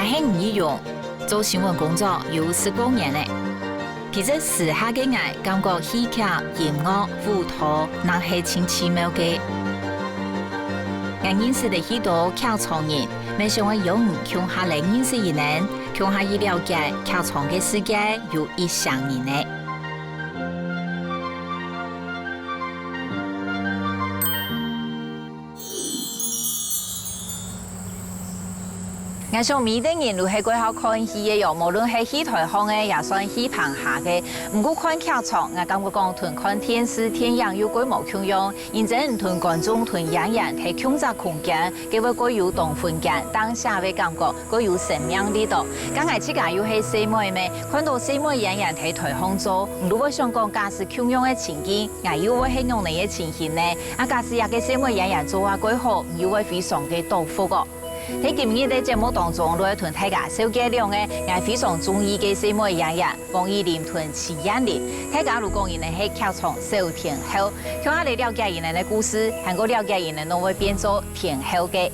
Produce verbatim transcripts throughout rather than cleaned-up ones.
係毋一樣，做新聞工作有十多年了。其實時下个𠊎感覺戲劇、音樂、舞蹈，正係盡奇妙个。𠊎認識了許多劇場人，乜想愛邀你共下來認識佢等，共下去了解劇場个世界有一些人呢。 𠊎想每一個人都係蓋好看戲个喲，無論係戲臺項个，也算戲棚下个。毋過看劇場，𠊎感覺講同看電視、電影又蓋無共樣，因為同觀眾、同演員在共隻空間，佢會蓋有當分間，當下个感覺，蓋有生命力哦。該𠊎自家又係細妹咩，看到細妹演員在臺項做，你都會想講，假使共樣个情景， 𠊎又會係仰般个情形呢？啊，假使這個細妹演員做啊蓋好，你又會非常个倒伏哦。在今日个節目當中，就愛同大家紹介兩個𠊎非常中意个細妹演員，黃依琳同徐彥霖。大家都講佢等係劇場小天后，共下來了解佢等个故事，還過了解佢等仰會變做天后个。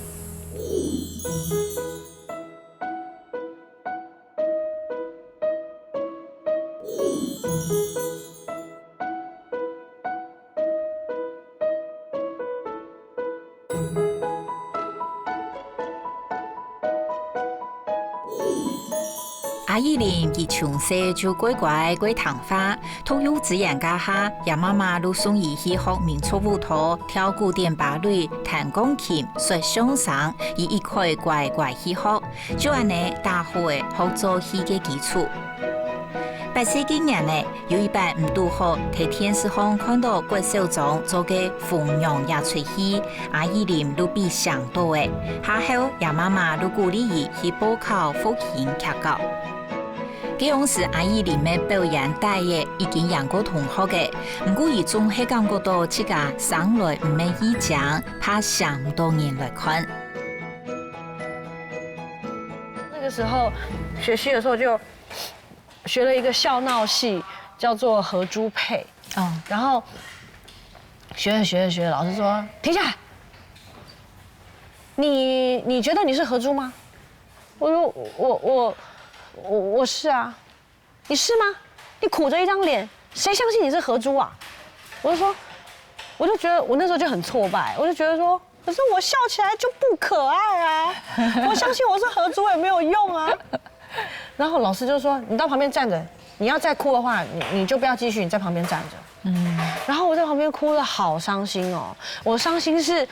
阿依琳佢從細就乖乖、會聽話，讀幼稚園該下，厥媽媽就送佢去學民族舞蹈、跳古典芭蕾、彈鋼琴、說相聲，佢一概乖乖去學。 就恁仔打好了學做戲个基礎。八歲該年呢，有一擺毋堵好，在電視項看到郭小莊做个紅娘這齣戲，阿依琳就被唌著了。下後，厥媽媽就鼓勵佢去報考復興劇校。該央時阿依琳个表演底仔已經贏過同學了，毋過佢總係感覺到自家生來毋係異靚，怕唌毋著人來看。 那個時候學戲的時候就學了一個笑鬧戲，叫做《荷珠配》。哦。然後學著學著學著，老師說：“停下來，你你覺得你是荷珠嗎？”我說：“我我我我是啊。”“你是嗎？你苦着一張臉，誰相信你是荷珠啊？”我就說，我就覺得我那時候就很挫敗，我就覺得說，可是我笑起來就不可愛啊，我相信我是荷珠也沒有用啊。然後老師就說：“你到旁邊站著，你要再哭的話，你你就不要繼續，你在旁邊站著。”嗯。然後我在旁邊哭得好傷心哦，我傷心是，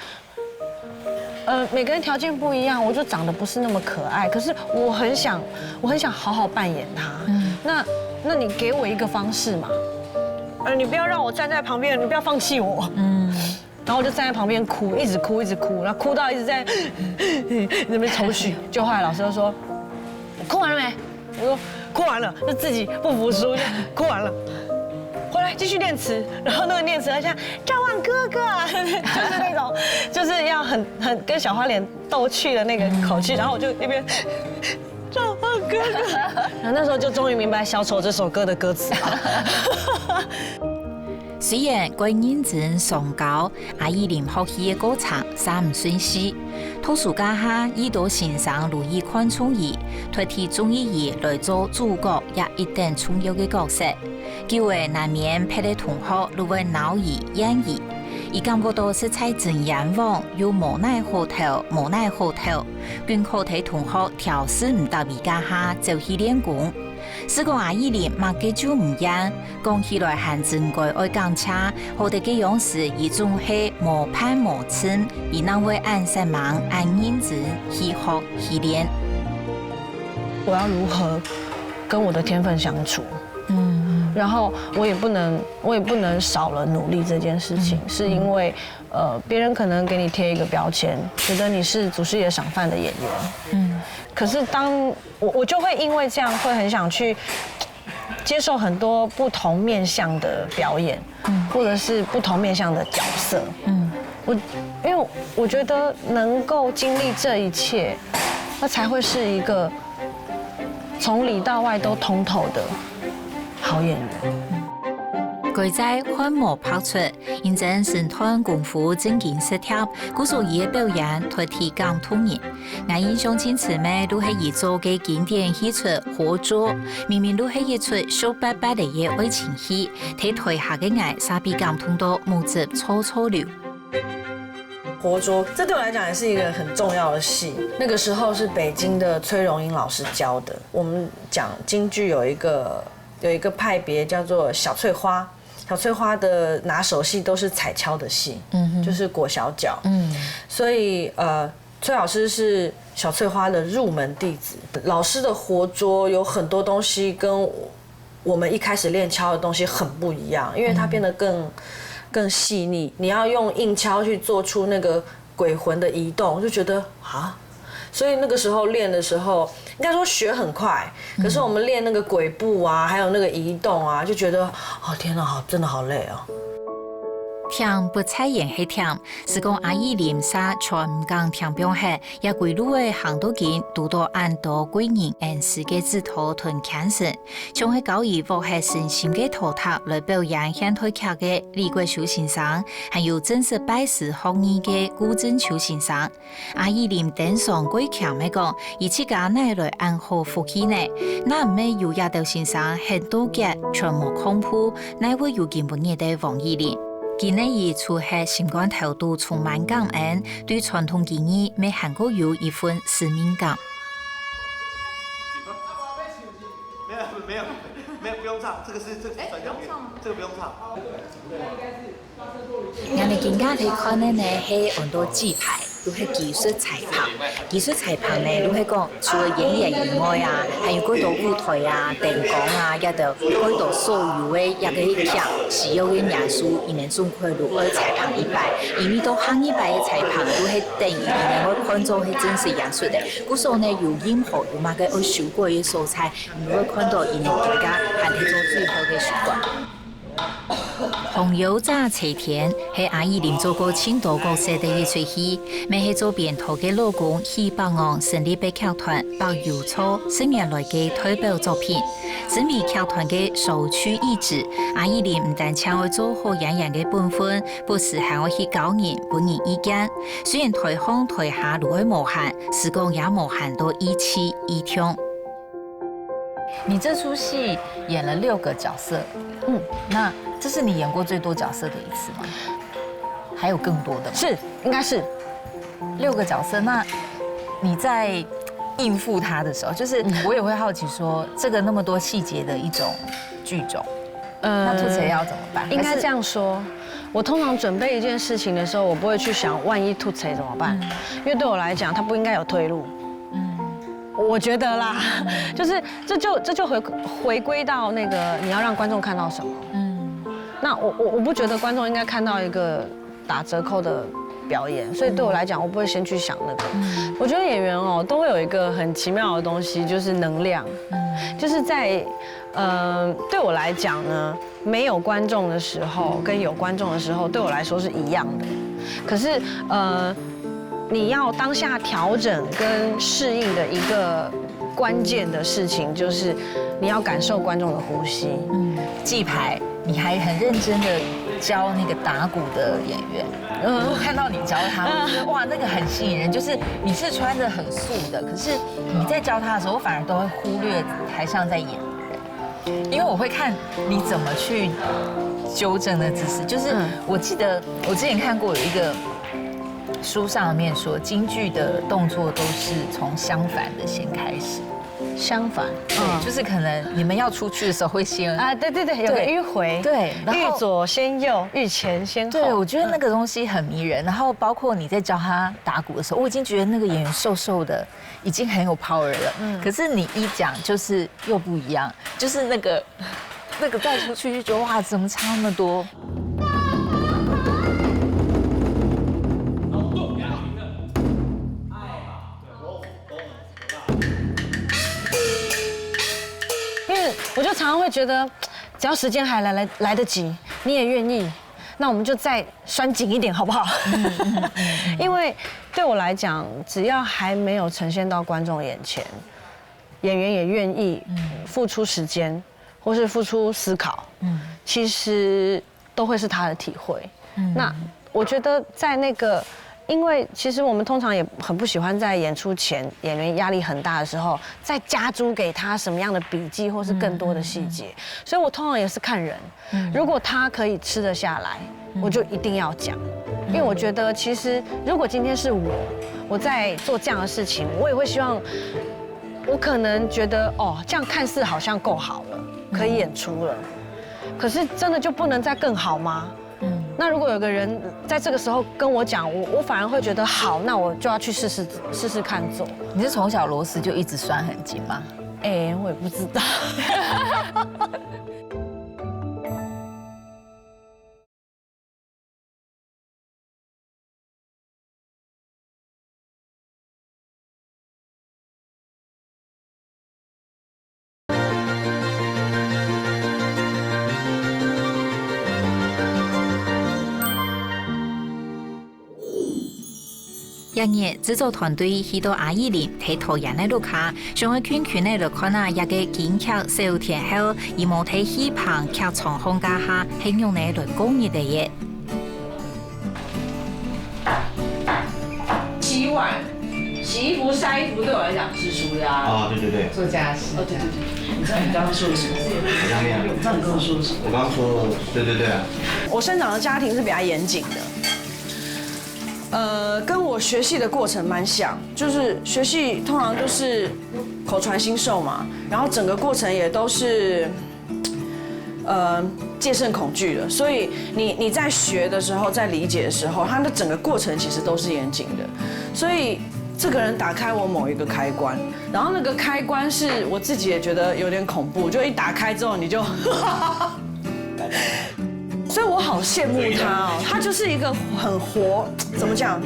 呃，每個人條件不一樣，我就長得不是那麼可愛，可是我很想，我很想好好扮演她。嗯。那那你給我一個方式嘛，呃，你不要讓我站在旁邊，你不要放棄我。嗯。 然後我就站在旁邊哭，一直哭，一直哭，然後哭到一直在那邊抽搐。就後來老師就說：“哭完了沒？”我說：“哭完了。”就自己不服輸，就哭完了。回來繼續念詞，然後那個念詞很像召喚哥哥啊，就是那種，就是要很很跟小花臉鬥趣的那個口氣，然後我就一邊召唤哥哥，然後那時候就終於明白《小丑》這首歌的歌詞了。雖然蓋認真上教， 阿依琳學戲个過程嗄毋順序。讀書該下，遇著先生就已看重佢，特地中意佢來做主角，也一等重要个角色。久了難免別个同學就會惱佢、厭佢。佢感覺到實在真冤枉，又無哪好投，無哪好投，更可在同學調試毋著佢該下走去練功。 試講阿依琳麼个就毋厭，講起來還真該愛感謝，好得該央時佢總係無伴無嗔，佢正會恁煞猛、恁認真去學去練。我要如何跟我的天分相處？嗯，然後我也不能，我也不能少了努力這件事情，是因為呃，別人可能給你貼一個標籤，覺得你是祖師爺賞飯的演員。嗯，可是當我我就會因為這樣，會很想去接受很多不同面向的表演，嗯，或者是不同面向的角色。嗯，我因為我覺得能夠經歷這一切，那才會是一個從裡到外都通透的好演員。該在漢無白出，認真身段功夫正經實貼，故所佢个表演絕對感動人。𠊎印象盡深个，就係佢做个經典戲齣《活捉》，明明就係一齣俗八八个愛情戲，在台下个𠊎煞被感動到目汁搓搓流。《活捉》，這對我來講也是一個很重要的戲。那個時候是北京的崔融瑛老師教的。我們講京劇有一個有一個派別叫做小翠花，小翠花的拿手戲都是彩蹺的戲，嗯哼，就是裹小腳，嗯，所以呃，崔老師是小翠花的入門弟子。老師的活捉有很多東西跟我們一開始練蹺的東西很不一樣，因為它變得更更細膩，你要用硬蹺去做出那個鬼魂的移動，就覺得啊，所以那個時候練的時候，應該說學很快，可是我們練那個鬼步啊，還有那個移動啊，就覺得哦天哪，好真的好累哦。恬不在焉係恬，係講阿依林煞全毋敢恬放忒，也歸路仔行到今，堵到恁多貴人恩師个指導同牽成，像係教佢屋下身心个頭塔來表演現代劇个李國修先生，還有正式拜師學藝个顧正秋先生。阿依林登上過謙个講，佢自家哪來恁好福氣呢？若毋係有這兜先生，很多節全無空步，哪會有今晡日个黃依林？今日佢除忒心肝頭肚充滿感恩，對傳統技藝乜還過有一份使命感。沒有沒有沒有，不用唱，這個是這個專業，這個不用唱。𠊎等今下在看个呢係安到舉牌，就係技術裁判。技術裁判呢，就係講除了演員以外啊，還有過多舞台啊、燈光啊，也得過多所有个一個劇需要个元素，佢等總歸就愛裁判一擺。因為到下一擺个裁判，就係等於佢等會看做係正式演出个。故所呢，有任何有麼个愛修改个所在，你會看到佢等更加還係做最好个修改。 《紅油炸齊天》係阿依林做過盡多角色个一齣戲，乜係做編導个老公許伯昂成立个劇團百憂草十年來个代表作品。身為劇團个首屈一指，阿依林毋單淨愛做好演員个本分，不時還愛去教人、分人意見。雖然台上台下路愛無閒，時光也無閒到一起一暢。 你這齣戲演了六個角色，嗯，那這是你演過最多角色的一次嗎？還有更多的嗎？是，應該是六個角色，那你在應付他的時候，就是我也會好奇說，這個那麼多細節的一種劇種，那兔仔要怎麼辦？應該這樣說。我通常準備一件事情的時候，我不會去想萬一兔仔怎麼辦，因為對我來講，它不應該有退路。我覺得啦，就是這就這就回回歸到那個你要讓觀眾看到什麼。嗯，那我我我不覺得觀眾應該看到一個打折扣的表演，所以對我來講，我不會先去想那個。我覺得演員哦都會有一個很奇妙的東西，就是能量，就是在呃對我來講呢，沒有觀眾的時候跟有觀眾的時候，對我來說是一樣的。可是呃。你要當下調整跟適應的一個關鍵的事情，就是你要感受觀眾的呼吸。嗯，記牌，你還很認真的教那個打鼓的演員。嗯，我看到你教他，我覺得哇，那個很吸引人。就是你是穿的很素的，可是你在教他的時候，我反而都會忽略台上在演的人。 因為我會看你怎麼去糾正那姿勢。就是我記得我之前看過有一個書上面說，京劇的動作都是從相反的先開始。相反，對，就是可能你們要出去的時候會先啊，對對對，有個迂迴，對，然後欲左先右，欲前先後。對，我覺得那個東西很迷人。然後包括你在教他打鼓的時候，我已經覺得那個演員瘦瘦的，已經很有 power 了。可是你一講就是又不一樣，就是那個那個帶出去就覺得哇，怎麼差那麼多？因為我就常常會覺得，只要時間還來來來得及，你也願意，那我們就再拴緊一點，好不好？因為對我來講，只要還沒有呈現到觀眾眼前，演員也願意付出時間，或是付出思考，嗯，其实都会是他的体会。嗯，那我觉得在那个，因为其实我们通常也很不喜欢在演出前演员压力很大的时候，再加诸给他什么样的笔记或是更多的细节，所以我通常也是看人。如果他可以吃得下来，我就一定要讲，因为我觉得其实如果今天是我，我在做这样的事情，我也会希望，我可能觉得哦，这样看似好像够好了，可以演出了，可是真的就不能再更好吗？嗯，那如果有个人在这个时候跟我讲，我我反而会觉得好，那我就要去试试试试看做。你是从小螺丝就一直拴很紧吗？哎，我也不知道。今日製作團隊去到阿依林在桃園个屋下，想愛近近仔來看啊，這个京劇小天后，佢無在戲棚劇場放假下，係仰仔來過日仔个。洗碗、洗衣服、晒衣服对我来讲是舒压。哦，对对对，做家事。哦，对对对，你知道你刚刚说的什么？好像那样。你知道你跟我说的什么？我刚刚说，对对对啊，我生长的家庭是比较严谨的，呃，跟我学戏的过程蛮像，就是学戏通常都是口传心授嘛，然后整个过程也都是。呃，戒慎恐惧的，所以你你在学的时候，在理解的时候，它的整个过程其实都是严谨的，所以这个人打开我某一个开关，然后那个开关是我自己也觉得有点恐怖，就一打开之后你就，所以我好羡慕他哦，他就是一个很活，怎么讲，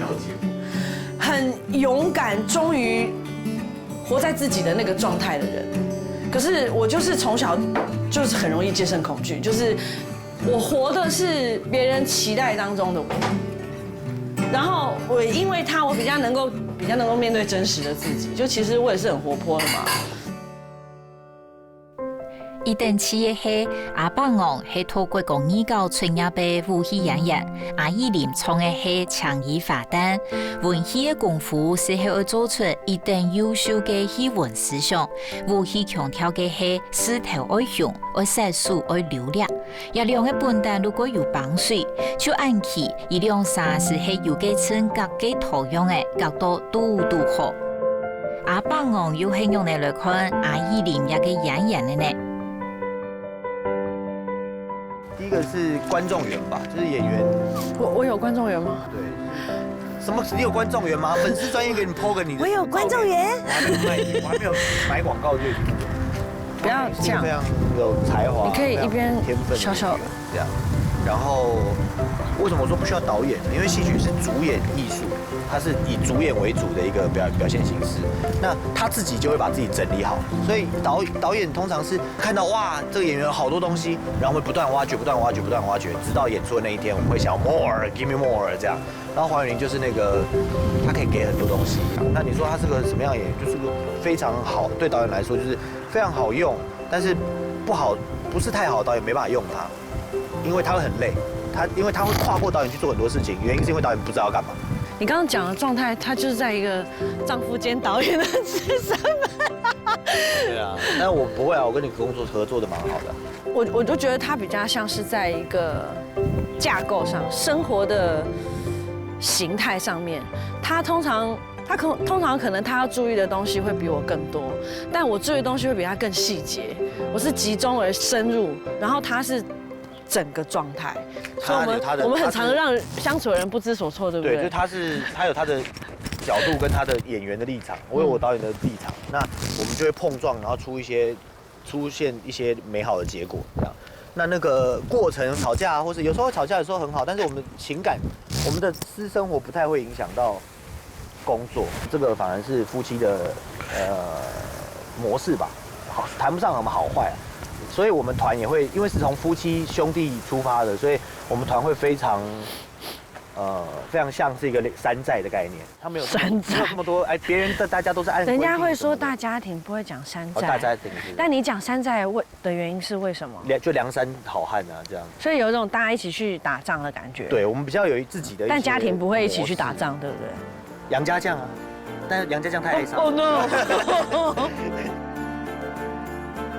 很勇敢，忠于活在自己的那个状态的人。可是我就是从小就是很容易戒慎恐惧，就是我活的是别人期待当中的我。然后我因为他，我比较能够比较能够面对真实的自己。就其实我也是很活泼的嘛。一等試个係阿伯昂係透過國語教出業个武戲演員，阿依林唱个係青衣花旦。文戲个功夫係愛做出一等優秀个戲文思想，武戲強調个係勢頭愛雄，愛使手愛流力。這兩个本旦如果有幫水，就恁樣，一兩儕就係有个稱角个桃樣仔，角到堵堵好。阿伯昂又係仰仔來看阿依林這个演員个呢？第一个是观众缘吧，就是演员，我我有观众缘吗？对，什么？你有观众缘吗？粉丝专页给你 po 个你的，我有观众缘。我还没有卖，我还没有买广告就已经不要这样非，常有才华，你可以一边非常有天分的小小演员这样。然后为什么我说不需要导演呢？因为戏曲是主演艺术，它是以主演为主的一个表表现形式。那他自己就会把自己整理好，所以导导演通常是看到哇，这个演员有好多东西，然后会不断挖掘、不断挖掘、不断挖掘，直到演出的那一天，我们会想 more，give me more 这样。然后黄宇玲就是那个，他可以给很多东西。那你说他是个什么样的演员？就是个非常好，对导演来说就是非常好用，但是不好，不是太好，导演没办法用他，因为他会很累。他因为他会跨过导演去做很多事情，原因是因为导演不知道要干嘛。你刚刚讲的状态，他就是在一个丈夫兼导演的身份。对啊，但我不会啊，我跟你工作合作的蛮好的。我我就觉得他比较像是在一个架构上，生活的形态上面，他通常他可通常可能他要注意的东西会比我更多，但我注意的东西会比他更细节。我是集中而深入，然后他是整个状态，所以我们他有他的我们很常让相处的人不知所措，对不对，对？就他是他有他的角度跟他的演员的立场，我有我导演的立场，那我们就会碰撞，然后出一些出现一些美好的结果，这样。那那个过程吵架，或是有时候吵架的时候很好，但是我们情感，我们的私生活不太会影响到工作，这个反而是夫妻的呃模式吧，好谈不上什么好坏啊。所以我们团也会，因为是从夫妻兄弟出发的，所以我们团会非常呃，非常像是一个山寨的概念，他没有这么，山寨。没有这么多，哎，别人的大家都是按规矩，人家会说大家庭，不会讲山寨。哦，大家庭是。但你讲山寨为，的原因是为什么？梁，就梁山好汉啊，这样。所以有一种大家一起去打仗的感觉。对，我们比较有自己的一些但家庭不会一起去打仗，模式。对不对？杨家将啊，但是杨家将太爱上了。Oh no！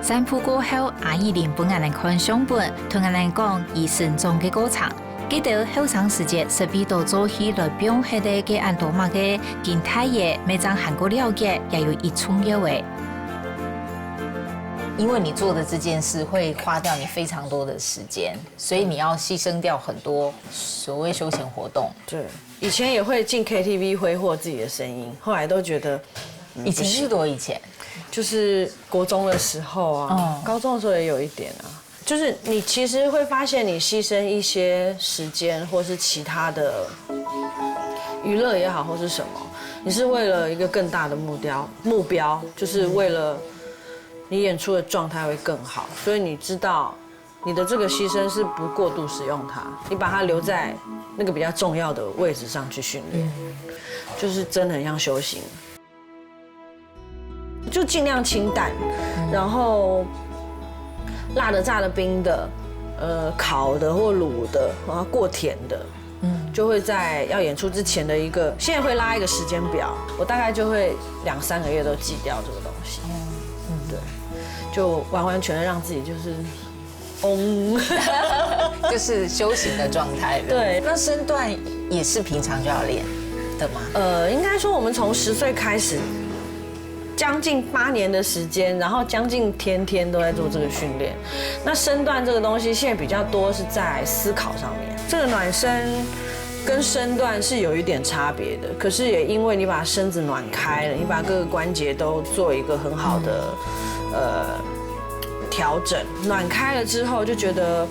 散步过后，阿依琳分𠊎等看相本，同𠊎等讲佢成長个過程。 記得後生時節，設備到做戲來放忒个恁多麼个，今大人乜正還過了解，也有一重要个。因為你做的這件事會花掉你非常多的時間，所以你要犧牲掉很多所謂休閒活動。對，以前也會進K T V揮霍自己的聲音，後來都覺得，嗯，以前是多以前，就是國中的時候啊，高中的時候也有一點啊。 就是你其實會發現，你犧牲一些時間或是其他的娛樂也好，或是什麼，你是為了一個更大的目標，目標就是為了你演出的狀態會更好，所以你知道你的這個犧牲是不過度使用它，你把它留在那個比較重要的位置上去訓練，就是真的很像修行。 就盡量清淡，然後辣的、炸的、冰的，呃，烤的或滷的，然後過甜的，嗯，就會在要演出之前的一個，現在會拉一個時間表，我大概就會兩三個月都戒掉這個東西，嗯，對，就完完全全讓自己就是嗡。就是修行的狀態。對那身段也是平常就要練的吗？呃，應該說我們從十歲開始，將近八年的時間，然後將近天天都在做這個訓練。那身段這個東西，現在比較多是在思考上面。這個暖身跟身段是有一點差別的，可是也因為你把身子暖開了，你把各個關節都做一個很好的呃調整，暖開了之後就覺得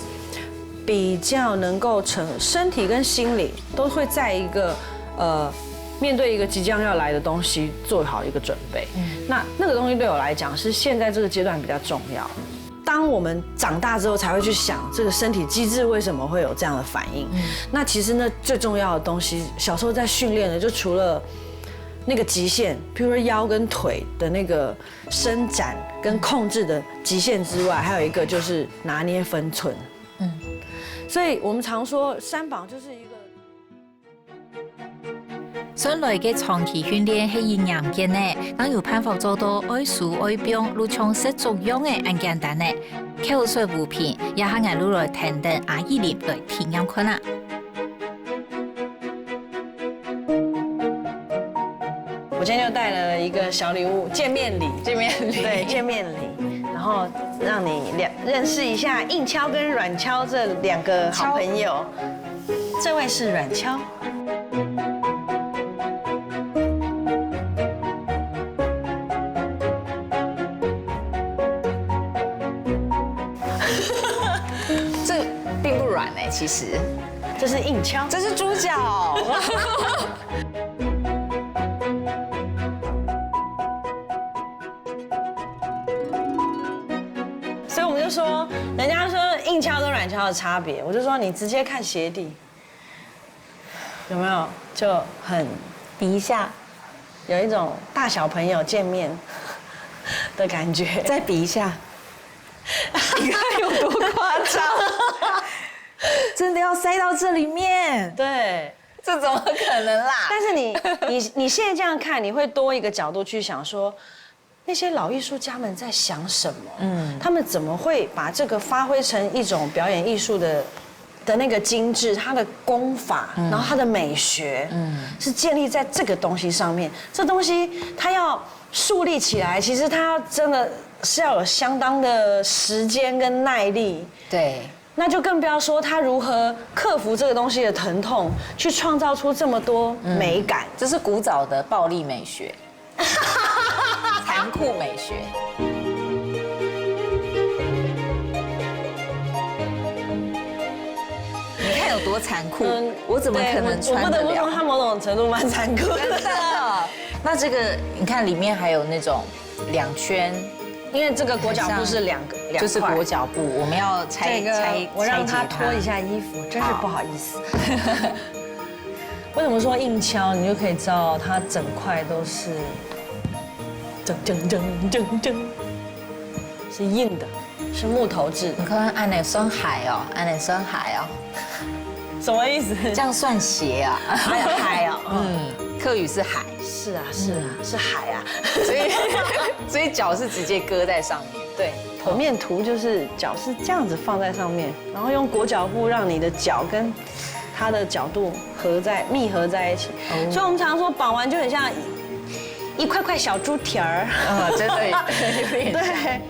比較能夠成身體跟心理都會在一個呃面對一個即將要來的東西做好一個準備。那那個東西對我來講是現在這個階段比較重要。當我們長大之後才會去想這個身體機制為什麼會有這樣的反應。那其實那最重要的東西，小時候在訓練的，就除了那個極限，譬如說腰跟腿的那個伸展跟控制的極限之外，還有一個就是拿捏分寸。嗯，所以我們常說三寶就是一個 算來个長期訓練係一年間呢，正有辦法做到愛收愛放，就像食粥樣仔恁簡單呢。口水無憑，這下𠊎就來跈等阿依琳來體驗看啊！我今天就帶了一個小禮物，見面禮。見面禮。對，見面禮，然後讓你了認識一下硬敲跟軟敲這兩個好朋友。這位是軟敲。 這並不軟哎，其實這是硬敲，這是豬腳。所以我們就說，人家說硬敲跟軟敲的差別，我就說你直接看鞋底，有沒有就很比一下，有一種大小朋友見面的感覺。再比一下，你看有多誇張？真的要塞到這裡面？對，這怎麼可能啦？但是你你你現在這樣看，你會多一個角度去想說，那些老藝術家們在想什麼？嗯，他們怎麼會把這個發揮成一種表演藝術的的那個精緻，它的功法，然後它的美學，嗯，是建立在這個東西上面。這東西它要樹立起來，其實它真的是要有相當的時間跟耐力。對，那就更不要說他如何克服這個東西的疼痛，去創造出這麼多美感。這是古早的暴力美學，殘酷美學。你看有多殘酷，我怎麼可能穿得了？我不得不說，他某種程度蠻殘酷的。真的。那這個你看裡面還有那種兩圈，因為這個裹腳布是兩個，兩塊。就是裹腳布，我們要拆，這個拆，我讓他拆解它。脫一下衣服，真是不好意思。为什么说硬敲，你就可以知道它整块都是噔噔噔噔噔，是硬的，是木头制的。你看，恁呢算鞋哦，恁呢算鞋哦，什么意思？这样算鞋啊？还有鞋哦，嗯，客语是鞋。是啊，是啊，是海啊。所以，所以脚是直接搁在上面。对，剖面图就是脚是这样子放在上面，然后用裹脚布让你的脚跟它的角度合在密合在一起。所以我们常说绑完就很像一块块小猪蹄儿。啊，真的有点像。对。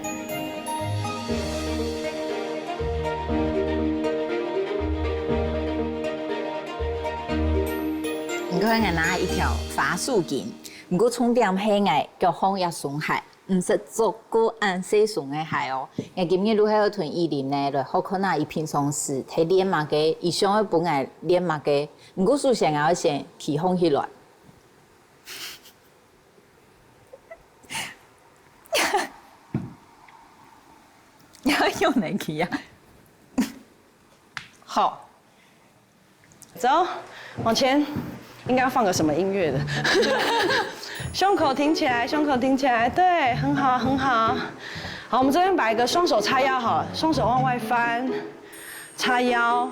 你看，拿一条法术巾，毋过重点係𠊎腳項也鬆鞋，毋識著過恁細雙个鞋哦。𠊎今日就係愛同依琳呢來學看啊，佢平常時在練麼个，佢想愛分𠊎練麼个。毋過首先𠊎愛先企䟘起來。你要用哪个啊？好。 走，往前，应该要放个什么音乐的？胸口挺起来，胸口挺起来，对，很好，很好。好，我们这边摆一个双手叉腰，好，双手往外翻，叉腰，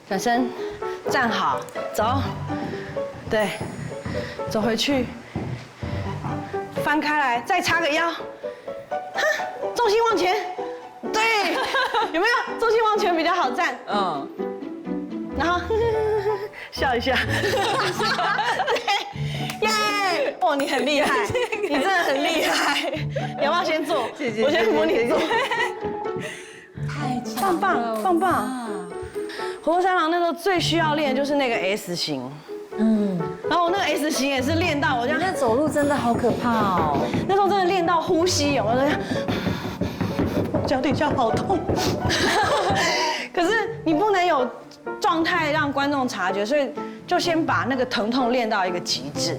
转身，站好，走，对，走回去，翻开来，再叉个腰，哈，重心往前。 对，有没有？重心往前比较好站。嗯。然后笑一下。对，耶！哦，你很厉害，你真的很厉害。你要不要先做？谢谢，我先扶你做。谢谢，谢谢。太棒棒，棒棒。火烧三郎那时候最需要练的就是那个 S 型。 嗯，然后我那个 S 型也是练到我这样，那走路真的好可怕哦。那时候真的练到呼吸有没有？脚底下好痛。可是你不能有状态让观众察觉，所以就先把那个疼痛练到一个极致。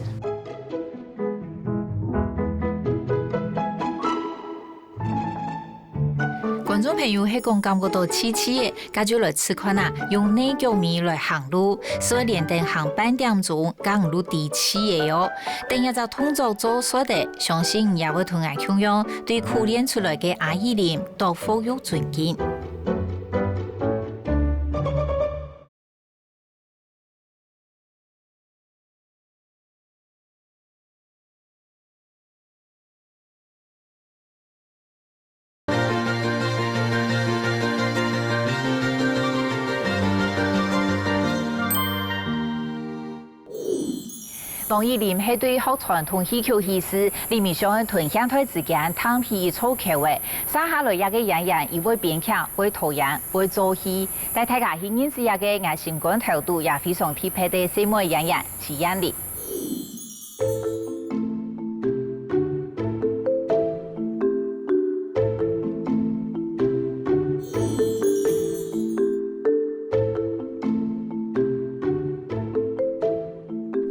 觀眾朋友係講感覺到刺刺个，該就來試看啊，用泥腳米來行路，就會連等行半點鐘，正毋會知刺个哦。等這隻動作做煞仔，相信你也會同𠊎共樣，對苦練出來个阿依琳，多服用尊敬。 黃依琳係對學傳統戲曲起勢，裡面想愛同現代之間談起一座橋仔，接下來這個演員佢會編劇、會導演、會做戲，帶大家去認識這個𠊎心肝頭肚也非常特別个細妹演員徐燕玲。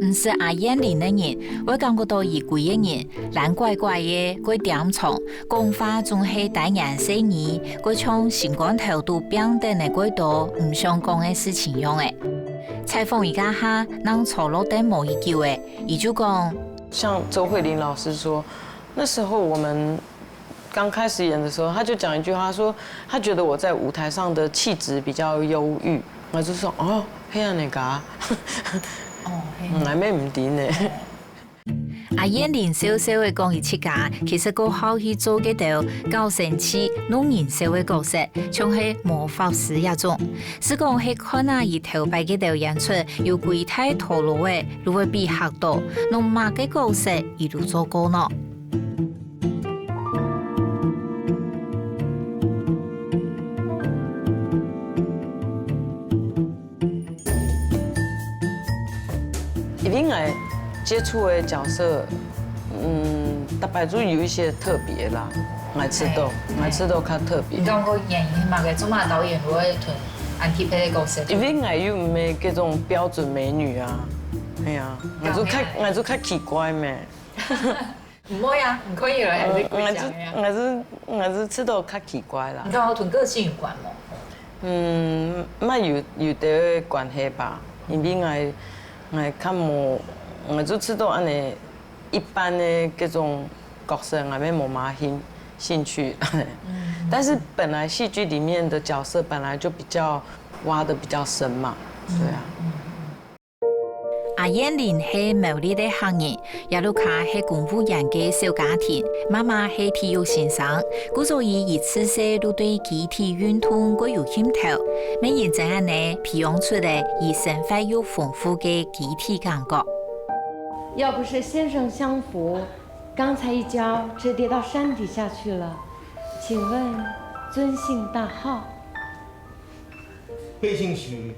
毋識阿燕玲个人，會感覺到佢歸個人懶怪怪个，過恬長，講話總係單言細語，過像心肝頭肚放等个過多毋想講个事情樣仔。採訪佢該下，正坐落等無幾久仔，佢就講：像周慧玲老師說，那時候我们剛開始演的時候，他就講一句話，他說他覺得我在舞台上的氣質比較憂鬱，我就說：「哦，係恁仔啊。」哦，係。嗯，𠊎乜毋知呢。阿燕玲笑笑仔講佢自家，其實過好去做該兜搞生趣、弄人笑个角色，像係魔法師這種。 係講係看啊佢頭擺个兜演出，有幾大套路仔，就會被嚇到，用麼个角色佢都做過呢？ 因為𠊎接觸个角色，嗯，逐擺就有一些特別啦，𠊎知道，𠊎知道較特別。你講過演員嘛，該做麼導演會同恁特別个角色？因為𠊎又毋係該種標準美女啊，係啊，𠊎就較，𠊎就較奇怪咩。毋會啊，你可以來，還係可以講呀。𠊎就，𠊎就，𠊎就知道較奇怪啦。你講同個性有關無？嗯，嘛有有兜个关系吧，因为𠊎𠊎较无，𠊎就知道恁呢一般的这种角色，𠊎也无嘛兴兴趣。但是本来戏剧里面的角色本来就比较挖的比较深嘛，对啊。 阿燕玲係苗栗个客人，這屋下係公務員个小家庭，媽媽係體育先生，故所以佢自細就對肢體運動過有興頭，乜因正恁呢培養出了佢生活又豐富个肢體感覺。要不是先生相扶，剛才一跤直跌到山底下去了。请问尊姓大号？背信虚，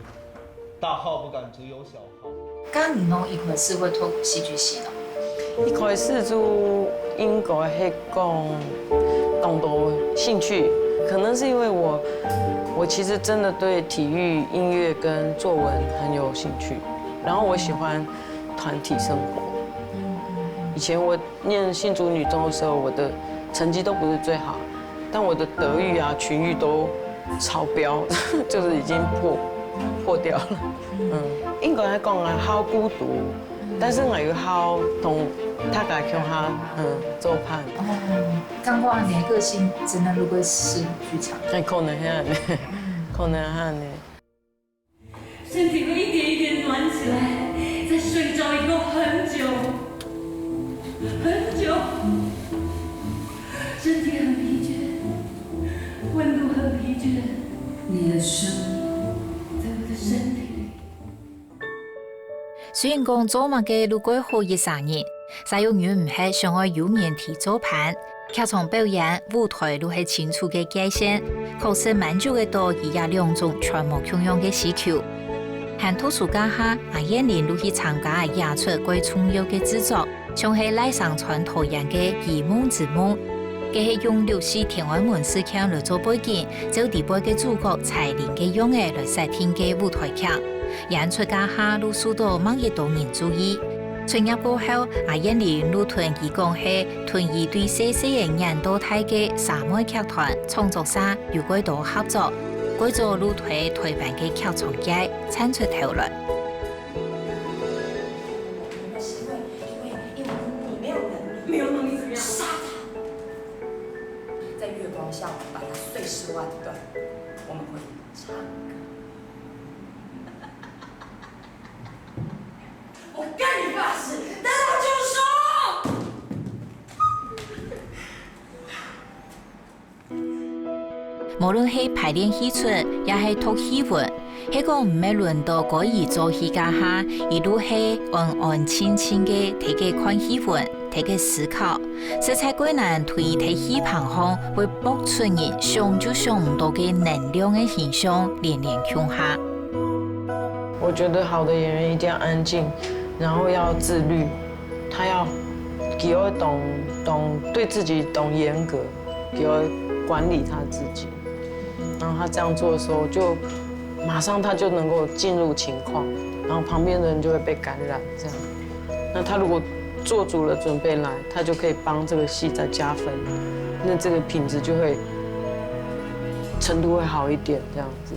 大号不敢，只有小号。該你仰一開始會讀戲劇系呢？一开始就应该系讲当多兴趣，可能是因为我我其实真的对体育、音乐跟作文很有兴趣，然后我喜欢团体生活。以前我念新竹女中的时候，我的成绩都不是最好，但我的德育啊、群育都超标，就是已经破破掉了。嗯，应该讲啊，好孤独，但是我又好同大家共下嗯做伴。哦，感觉你个性真的如果是剧场，哎，可能系恁呢，可能系恁呢。身体会一点一点暖起来，再睡着以后很久很久，身体很疲倦，温度很疲倦，你的生命在我的身体里。虽然讲做么个都过好一生人， 儕又忍毋核想愛有人替做伴。劇場表演、舞台都係清楚个界線，確實滿足得到佢這兩種全無共樣个需求。還讀書該下，阿燕玲都去參加演出過重要个製作，像係賴聲川導演个《異夢之夢》，該係用六四天安門事件來做背景，照裡背个主角彩玲个樣仔來設定个舞台劇。演出該下都受到吂一多人注意。 出業過後，阿燕玲就同佢講係同佢對細細仔黏到大个沙妹劇團創作社有過多合作，過早就在台灣个劇場界站出頭來。你們是因為因為因為你沒有能力，沒有能力怎麼樣？殺他！在月光下，我們把他碎屍萬段，我們會唱歌。 我跟你發誓，等我就說。無論係排練戲出，也係讀戲文，係講毋係輪到該佢做戲該下，佢都係安安靜靜个在該看戲文，在該思考。 實在過難對佢在戲棚項會爆出人想就想毋到个能量个形象連連共下。我覺得好的演員一定要安靜，然後要自律，他要佢愛懂懂對自己懂嚴格，佢愛管理他自己。然後他這樣做的時候，就馬上他就能夠進入情況，然後旁邊的人就會被感染，這樣。那他如果做足了準備來，他就可以幫這個戲再加分，那這個品質就會程度會好一點，這樣子。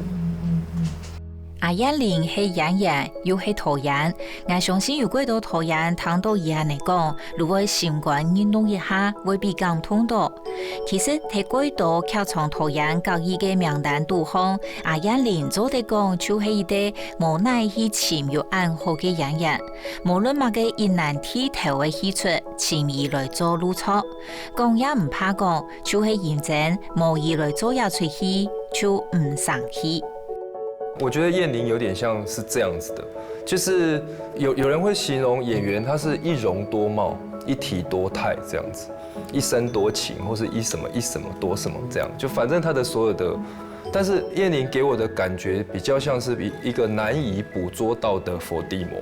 阿燕玲係演員又係導演，𠊎相信有幾多導演聽到佢恁樣講，就會心肝震動一下，會被感動到。 其實在幾多劇場導演合意个名單肚項，阿燕玲做得講就係一個無哪去尋有恁好个演員。無論麼个一難剃頭个戲齣，尋佢來做就著。講也毋怕講，就係因為無佢來做這齣戲，就毋成戲。我覺得燕玲有點像是這樣子的，就是有有人會形容演員他是一容多貌、一體多態這樣子。 一身多情，或是一什麼一什麼多什麼這樣，就反正他的所有的，但是燕玲給我的感覺比較像是一一個難以捕捉到的佛地魔。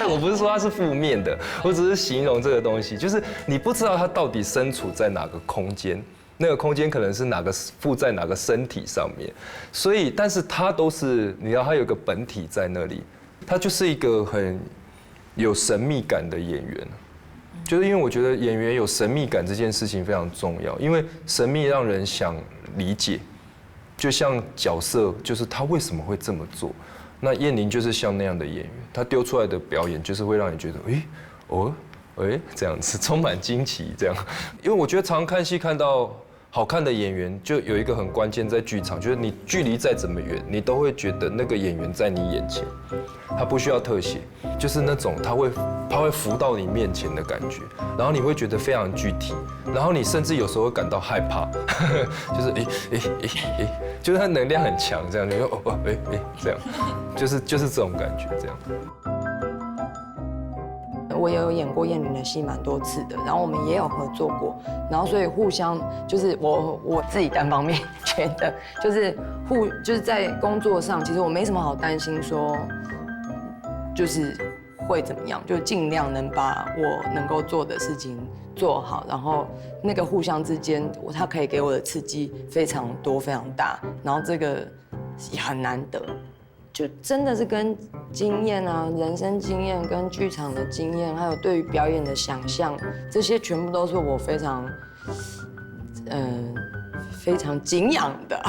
我不是說他是負面的，我只是形容這個東西，就是你不知道他到底身處在哪個空間，那個空間可能是哪個附在哪個身體上面，所以但是他都是你知道他有個本體在那裡，他就是一個很有神秘感的演员。 就是因為我覺得演員有神秘感這件事情非常重要，因為神秘讓人想理解，就像角色，就是他为什么会这么做？那晏琳就是像那样的演员，他丢出来的表演就是会让你觉得，诶，哦，诶，这样子充满惊奇这样。因为我觉得常看戏看到好看的演员，就有一个很关键在剧场，就是你距离再怎么远，你都会觉得那个演员在你眼前，他不需要特写，就是那种他会他会浮到你面前的感觉，然后你会觉得非常具体，然后你甚至有时候会感到害怕，就是诶诶诶诶，就是他能量很强，这样就哦哦诶诶这样，就是就是这种感觉这样。我也有演过晏琳的戏蛮多次的，然后我们也有合作过，然后所以互相就是我我自己单方面觉得，就是互就是在工作上，其实我没什么好担心说，就是会怎么样，就尽量能把我能够做的事情做好，然后那个互相之间，他可以给我的刺激非常多非常大，然后这个也很难得。就真的是跟经验啊，人生经验、跟剧场的经验，还有对于表演的想象，这些全部都是我非常，嗯、非常敬仰的。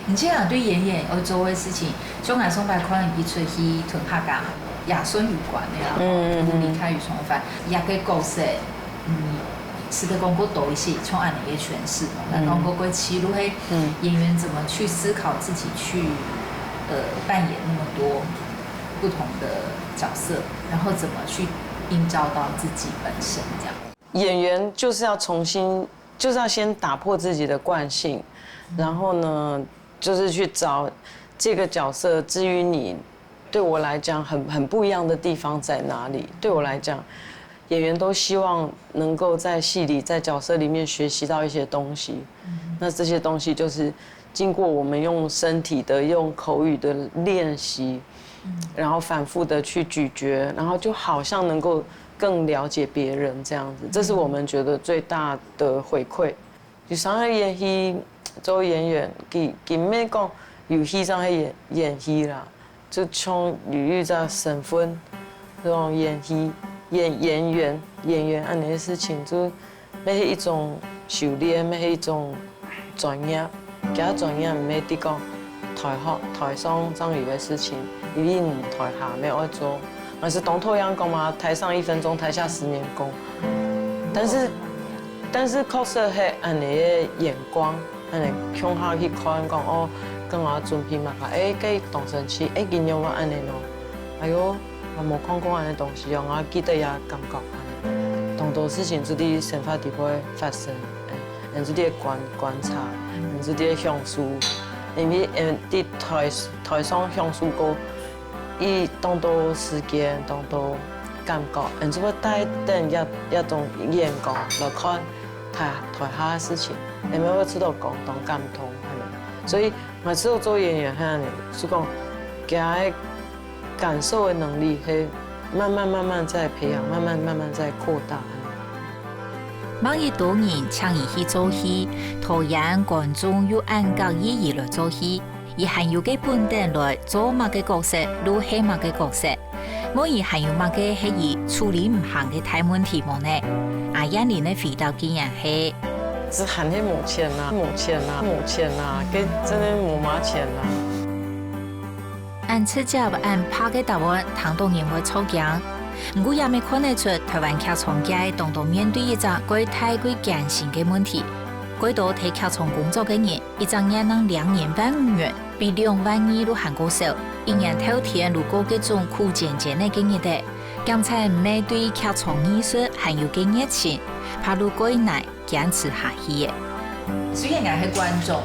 你这样对演员要做的事情，像俺上摆可能一出去同客家也算有关的啦，嗯嗯，离开与重返，一个角色，嗯，使得讲过多一些，从俺个诠释，来讲过过其实系演员怎么去思考自己去呃扮演那么多不同的角色，然后怎么去映照到自己本身这样。演员就是要重新，就是要先打破自己的惯性，然后呢，就是去找这个角色之于你，对我来讲很很不一样的地方在哪里？对我来讲，演员都希望能够在戏里、在角色里面学习到一些东西。那这些东西就是经过我们用身体的、用口语的练习，然后反复的去咀嚼，然后就好像能够更了解别人这样子。这是我们觉得最大的回馈。有时候演戏做演员，佢佢毋係講有戲正係演演戲啦，就像有一隻身份，這種演戲演演員演員恁樣个事情，就乜係一種修煉，乜係一種專業。其實專業毋係在講台下台上正有个事情，因為你台下乜愛做。但是當討厭講嘛，台上一分鐘，台下十年功。但是但是確實係恁樣个眼光，恁樣共下去看講哦，跟我準備麼个，誒，該當生趣，誒，今日我恁樣哦，哎喲，我無看過恁樣東西哦，我記得也感覺恁樣。當多事情就在生活裡背發生，誒，人就在觀觀察，人就在享受，因為誒，在台台上享受過，一當多時間，當多感覺，人就會帶等一一種眼光來看台台下个事情，人會知道講當感動，係無？所以𠊎知道做演員係恁樣，就講，佢个感受个能力係慢慢慢慢在培養，慢慢慢慢在擴大。萬一多人請你去做戲，導演、觀眾又恁合意你來做戲，你還有个本等來做麼个角色，就係麼个角色。無你還有麼个係你處理毋行个大問題無呢？阿燕玲个回答竟然係：這還係無錢啊，無錢啊，無錢啊，該真个無麼錢啊。 恁直接恁白个答案，聽到人會著驚。毋過也乜看得出，台灣劇場界當多面對一隻蓋大蓋艱辛个問題。蓋多在劇場工作个人，一隻月能領年萬五元，比兩萬二都還過少。一年透天都過該種苦煎煎个日仔，檢采毋係對劇場藝術還有个熱情，怕都蓋難堅持下去个。雖然𠊎係觀眾，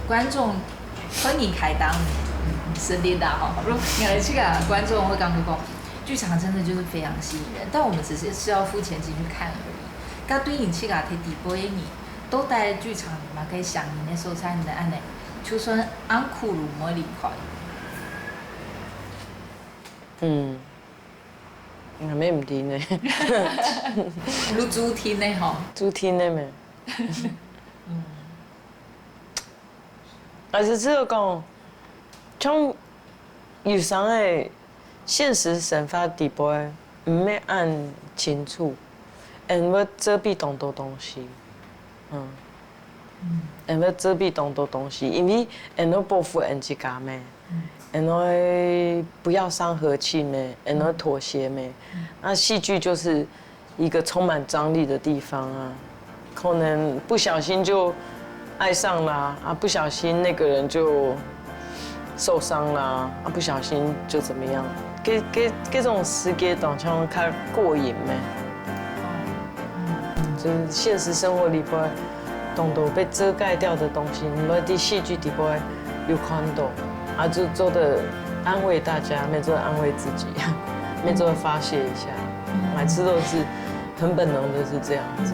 觀眾 歡迎開單，實力啦吼。如果你去啊，觀眾會感覺講，劇場真的就是非常吸引人，但我們只是需要付錢進去看而已。該對你去啊，在底背个人，到底劇場有麼个想你个所在，你的恁呢，就算恁苦，都毋會離開。嗯，𠊎乜毋知呢。有注定个吼。注定个咩？ 還是只有講，像有時个現實生活底背毋係恁清楚，and會遮蔽當多東西。嗯， ，𠊎會遮蔽當多東西，因為𠊎會保護𠊎自家咩，𠊎會不要傷和氣咩，𠊎會妥協咩。那戲劇就是一個充滿張力的地方啊，可能不小心就愛上啦，啊，不小心那個人就受傷啦，啊，不小心就怎麼樣，這這這種世界當像較過癮咩。 就是現實生活裡背，當多被遮蓋掉的東西，你會在戲劇裡背有看到，啊，就做得安慰大家，也做得安慰自己，也做得發洩一下。每次都是很本能的是這樣子。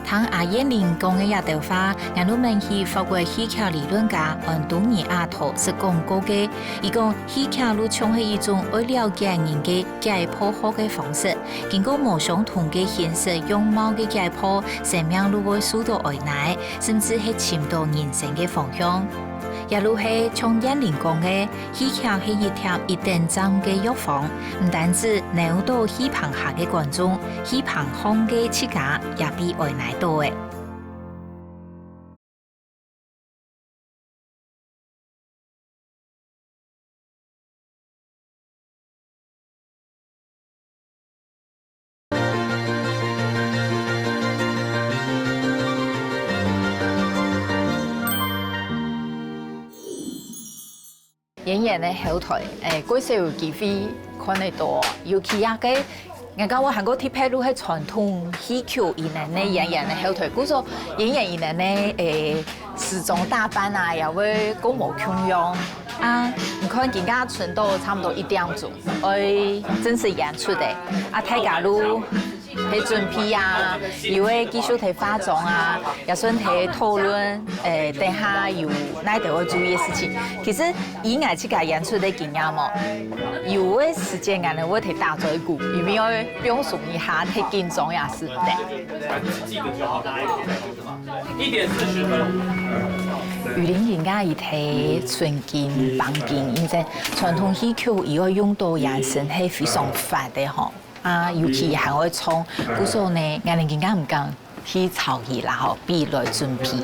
聽阿燕玲講个這兜話，𠊎就愐起法國戲劇理論家安東尼·阿托識講過个，佢講戲劇就像係一種愛了解人个 解剖學个方式，經過無相同个現實樣貌个解剖，生命就會受到安慰，甚至係尋到人生个方向。也就係像燕玲講个，戲劇係一帖一等站个藥方，毋單止扭到戲棚下个觀眾，戲棚項个自家也被安慰到欸。 演員个後台，欸，過少有機會看得到，尤其啊个，𠊎感覺還過特別就係傳統戲曲以內个演員个後台，故所演員以內个，欸，時裝打扮啊，也會過無共樣。啊，你看今下伸到差毋多一點鐘，愛正式演出个，啊，大家就 係準備啊，有个繼續在化妝啊，也算在討論，欸，等下有哪兜愛注意个事情。其實以𠊎自家演出个經驗哦，有个時間𠊎會在打嘴鼓，因為愛放鬆一下，太緊張也使毋得。一點四十分。雨林今下佢在純金、鈿金，因為傳統戲曲佢愛用到眼神係非常闊个吼。 啊，尤其還會唱，故所呢，𠊎等今下毋敢去吵佢啦吼，比來準備。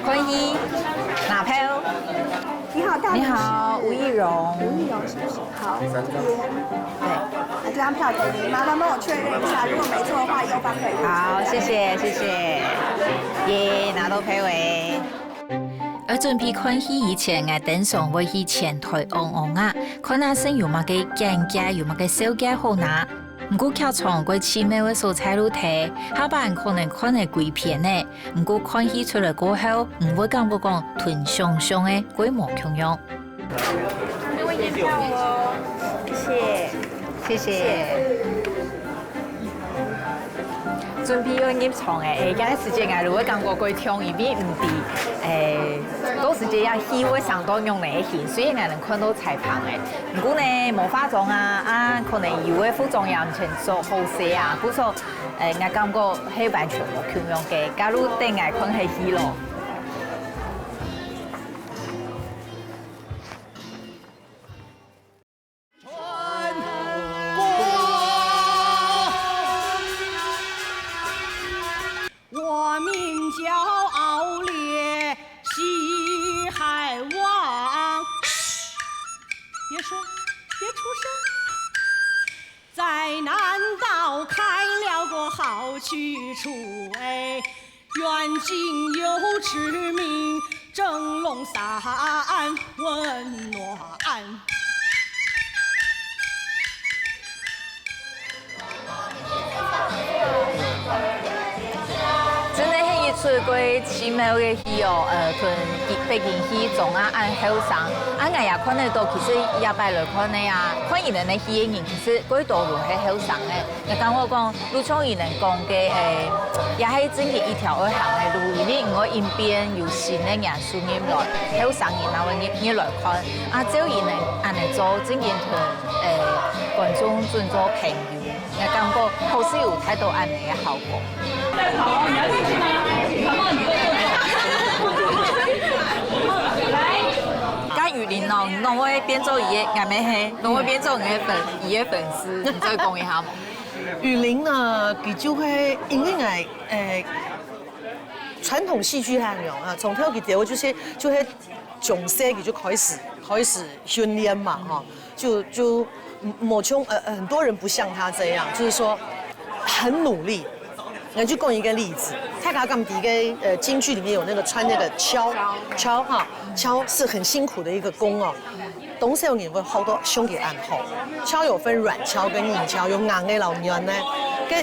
歡喜，拿票。你好，大你好，吳亦蓉。吳亦蓉是不是？好，這邊。對。那這張票給您，麻煩幫我確認一下，如果沒錯的話，右方可以。好，謝謝，謝謝。耶，拿到票欸。 愛準備看戲以前，𠊎等常會去前台望望啊，看下先有麼个簡介，有麼个紹介好拿。毋過劇場蓋奇妙个所在就係，下擺可能看个歸遍了，毋過看戲出來過後，毋會感覺講同想像个蓋無共樣。各位驗票哦，謝謝。謝謝。 準備要入場欸，欸，這个時間啊，就會感覺蓋暢，因為毋知，欸，到時節啊，戲會生到仰般个形，雖然𠊎等看到在棚欸，毋過呢，無化妝啊，啊，可能有个服裝也毋曾做好勢啊，故所，欸，𠊎感覺係完全無共樣个，假如等𠊎看係戲咯。 我名叫敖烈，西汉王。嘘，别说，别出声。在南道开了个好去处，哎， 远近有知名，蒸笼山温暖。真个係一齣蓋奇妙个戲哦，呃，同北京戲莊啊恁後生，啊，𠊎也看得到，其實這擺來看个啊，看佢等个戲个人，其實蓋多都係後生个。 𠊎感覺講，就像佢等講个，欸，也係正經一條愛行个路，因為毋會因變有新个元素入來，後生人也會入，入來看。啊，照佢等恁樣做，正經同，欸，觀眾準做朋友，𠊎感覺好似有帶到恁樣个效果。 該雨林喏，喏會變做佢个，俺们係，喏會變做你个粉，佢个粉丝，你再講一下嘛。雨林呢，佢就會因為𠊎，誒，傳統戲劇係恁樣啊，從頭佢就就係就係從細佢就開始開始訓練嘛，哈，就就無像呃很多人不像他這樣，就是說很努力。我就講一個例子，大家敢知个呃京劇裡面有那個穿那個襸襸哈，襸是很辛苦的一個工哦。 當少年會學到像佢恁好。襸有分軟襸跟硬襸，有硬个摎軟个。該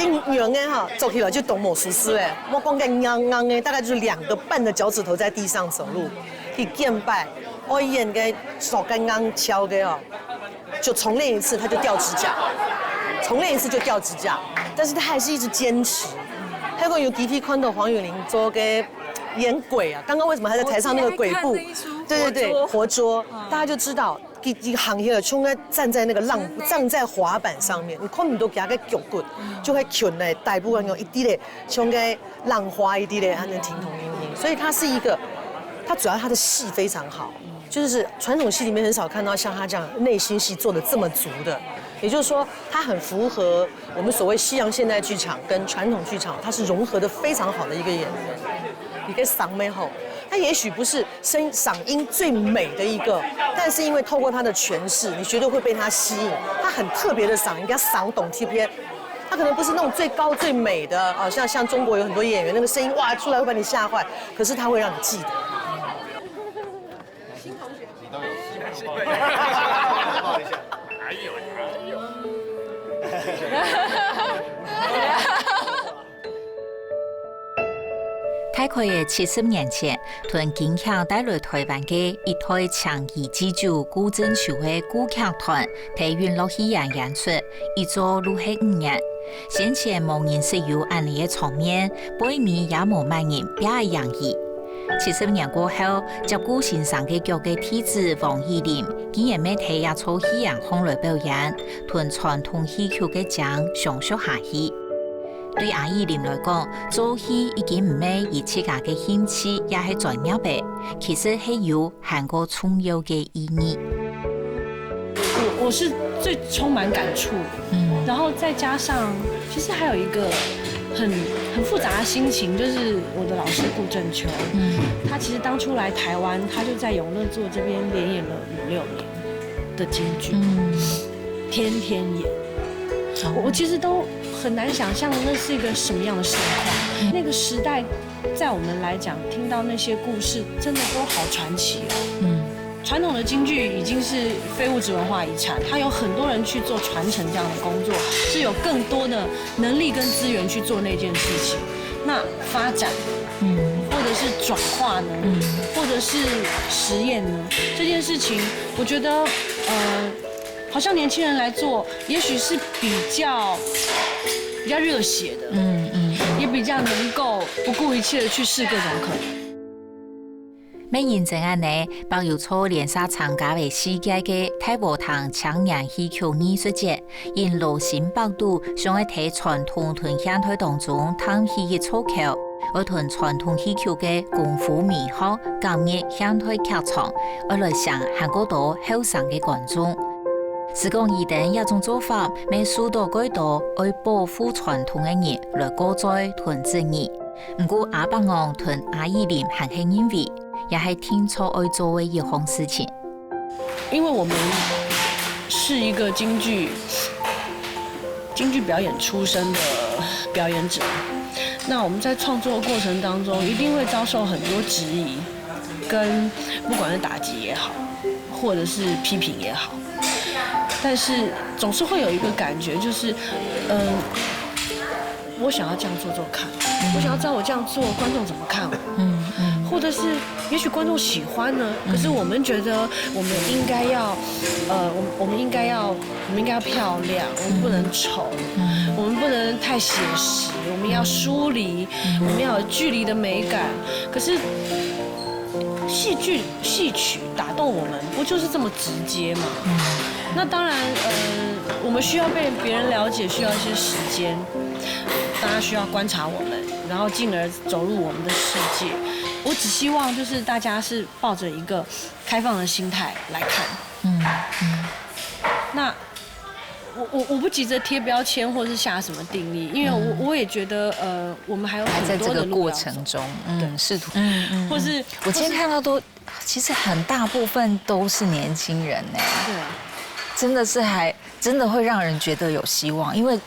硬軟个哈，做起來就當無舒適誒。莫講該硬硬个，大概就是兩個半的腳趾頭在地上走路。佢見擺，愛演个手跟硬襸个哦，就重練一次，他就掉指甲，重練一次就掉指甲，但是他還是一直堅持。還有有弟弟看到黃雨玲做个演鬼啊，剛剛為什麼還在台上那個鬼步？對對對，活捉，大家就知道。 佢佢行起來，像个站在那個浪，站在滑板上面，你看毋到佢个腳骨，就會翹咧，大部分有一滴咧，像个浪花一滴咧，他能停動停停。所以他是一個，他主要他的戲非常好，就是傳統戲裡面很少看到像他這樣內心戲做得這麼足的。也就是說，他很符合我們所謂西洋現代劇場跟傳統劇場，它是融合得非常好的一個演員。一個嗓門吼，他也許不是 聲嗓音最美的一個，但是因為透過他的詮釋，你絕對會被他吸引。他很特別的嗓音，叫嗓懂貼片。他可能不是那種最高最美的啊，像像中國有很多演員那個聲音哇出來會把你嚇壞，可是他會讓你記得。大概係七十年前，同金響帶來台灣个一代青衣之祖顧正秋个顧劇團，在雲樂戲院演出，一做就係五年。先前無人識有恁呢个場面，背尾也無麼人拚會贏佢。七十年過後，接顧先生个腳个弟子黃雨玲，竟然乜在這座戲院項來表演，同傳統戲曲个精相續下去。 對阿依林來講，做戲已經毋係佢自家个興趣也係專業个，其實係有還過重要个意義。我我是最充满感触，嗯，然後再加上，其實還有一個很很複雜的心情，就是我的老師顧正秋，嗯，他其實當初來台灣，他就在永樂座這邊連演了五六年的京劇，嗯，天天演。我我其實都很難想象那是一個什麼樣的盛況。那個時代，在我們來講，聽到那些故事，真的都好傳奇哦。嗯，傳統的京劇已經是非物質文化遺產，它有很多人去做傳承這樣的工作，是有更多的能力跟資源去做那件事情。那發展，嗯，或者是轉化呢，嗯，或者是實驗呢，這件事情，我覺得，呃。 好像年輕人來做，也許是比較比較熱血的，嗯嗯，也比較能夠不顧一切的去試各種可能。乜認真恁呢，包有做連續參加个世界个大禾埕青年戲曲藝術節，因羅新北肚想愛在傳統同現代當中探起一出口，愛同傳統戲曲个功夫美學 加入現代劇場，愛來嚮還過多後生个觀眾。時光一等這種做法，乜受到蓋多愛保護傳統个人來過嘴同質疑。毋過阿伯昂同阿依林還係認為，這係定著愛做个一項事情。因為我們是一個京劇京劇表演出身的表演者，那我們在創作的過程當中，一定會遭受很多質疑，跟不管是打擊也好，或者是批評也好，但是總是會有一個感覺，就是，嗯，我想要這樣做做看，我想要知道我這樣做觀眾怎麼看我，嗯嗯，或者是也許觀眾喜歡呢，可是我們覺得我們應該要，呃，我我們應該要我們應該要漂亮，我們不能醜，我們不能太寫實，我們要疏離，我們要有距離的美感。可是戲劇戏曲打動我們，不就是這麼直接嗎？那當然，呃，我們需要被別人了解，需要一些時間。大家需要觀察我們，然後進而走入我們的世界。我只希望就是大家是抱着一个开放的心态来看。嗯嗯。那我我我不急着贴标签或是下什么定义，因为我、嗯我也觉得呃，我们还有很多的路要走。还在这个过程中，嗯，对，试图，嗯嗯，或是我今天看到都，其实很大部分都是年轻人呢。对啊。真的是还真的会让人觉得有希望，因为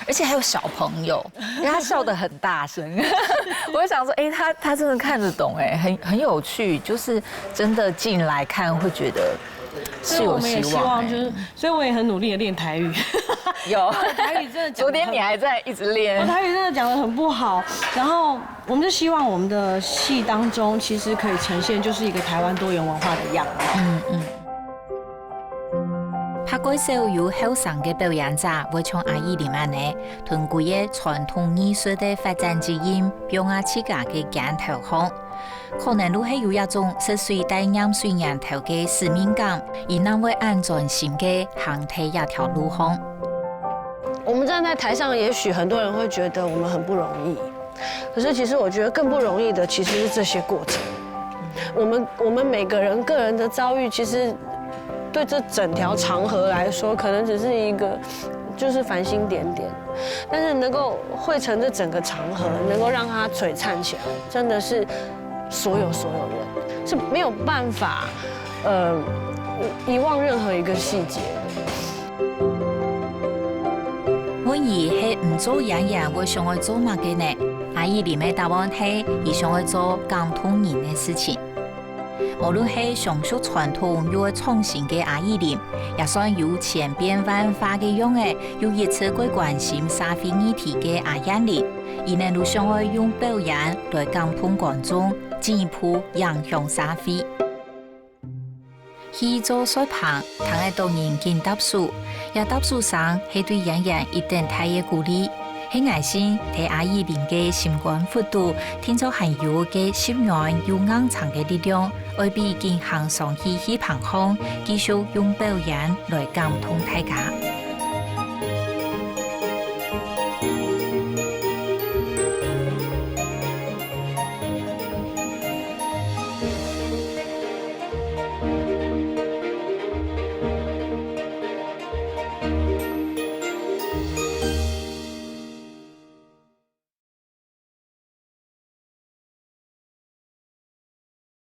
而且还有小朋友，因为他笑得很大声，我就想说，哎，他他真的看得懂，哎，很很有趣，就是真的进来看会觉得是有希望。所以我们也希望就是，所以我也很努力的练台语。有，台语真的讲得很，昨天你还在一直练，我台语真的讲得很不好，然后我们就希望我们的戏当中其实可以呈现就是一个台湾多元文化的样貌。嗯嗯。怕較少有後生个表演者會像阿依林恁呢，同歸个傳統藝術个發展指引，放啊自家个肩頭項。可能就係有一種食水帶鹽水源頭个使命感，佢正會恁專心个行在這條路項。我們站在台上，也許很多人會覺得我們很不容易，可是其實我覺得更不容易的其實是這些過程。我們我們每個人個人的遭遇，其實對這整條長河來說，可能只是一個就是繁星點點，但是能夠匯成這整個長河，能夠讓它璀璨起來，真的是所有所有人是沒有辦法呃遺忘任何一個細節的。問佢係毋做演員會想愛做麼个呢？阿依林个答案係佢想愛做感動人个事情。無論係常熟傳統又愛創新个阿依林，也算有千變萬化个樣仔，又一直會關心社會議題个阿燕玲，佢等就想愛用表演來感動觀眾，進一步影響社會。 去做雪棚，聽得到人緊搭手，這搭手聲係對演員一等大个鼓勵。係𠊎信，在阿依林个心肝腹肚，定著還有个心軟又硬淨个力量，愛比緊行上去戲棚項，繼續用表演來感動大家。